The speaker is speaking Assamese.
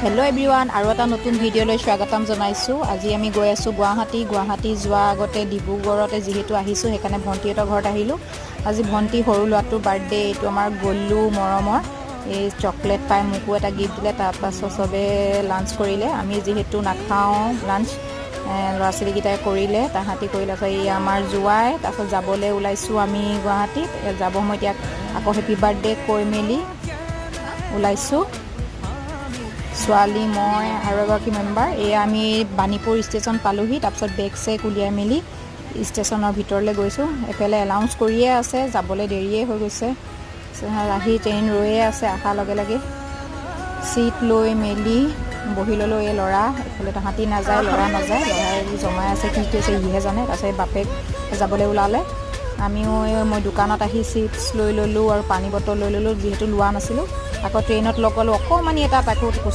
হেল্ল' এভৰিৱান, আৰু এটা নতুন ভিডিঅ'লৈ স্বাগতম জনাইছোঁ। আজি আমি গৈ আছোঁ গুৱাহাটী। গুৱাহাটী যোৱাৰ আগতে ডিব্ৰুগড়তে যিহেতু আহিছোঁ, সেইকাৰণে ভণ্টিহঁতৰ ঘৰত আহিলোঁ। আজি ভণ্টি সৰু ল'ৰাটোৰ বাৰ্থডে। এইটো আমাৰ গল্লু মৰমৰ। এই চকলেট পাই মোকো এটা গিফ্ট দিলে। তাৰপাছত চবে লাঞ্চ কৰিলে। আমি যিহেতু নাখাওঁ লাঞ্চ, ল'ৰা ছোৱালীকেইটাই কৰিলে, তাহাঁতি কৰিলে। তাৰপিছত এই আমাৰ জোৱাই। তাৰপাছত যাবলৈ ওলাইছোঁ আমি গুৱাহাটীত। যাব সময়ত ইয়াক আকৌ হেপী বাৰ্থডে কৈ মেলি ওলাইছোঁ। ছোৱালী, মই আৰু এগৰাকী মেম্বাৰ। এয়া আমি বাণীপুৰ ষ্টেচন পালোহি। তাৰপিছত বেগ চেগ উলিয়াই মেলি ষ্টেচনৰ ভিতৰলৈ গৈছোঁ। এফালে এনাউন্স কৰিয়ে আছে, যাবলৈ দেৰিয়ে হৈ গৈছে। আহি ট্ৰেইন ৰৈয়ে আছে। অহাৰ লগে লগে চিট লৈ মেলি বহি ল'লোঁ। এই ল'ৰা এইফালে, তাহাঁতি নাযায়, ল'ৰা নাযায়। ল'ৰাই জমাই আছে, কি কৰিছে সিহে জানে। তাৰপিছত এই বাপেক যাবলৈ ওলালে। আমিও এই মই দোকানত আহি চিপছ লৈ ল'লোঁ আৰু পানী বটল লৈ ল'লোঁ, যিহেতু লোৱা নাছিলোঁ। আকৌ ট্ৰেইনত লগ পালোঁ অকণমানি এটা, তাকো কোচত।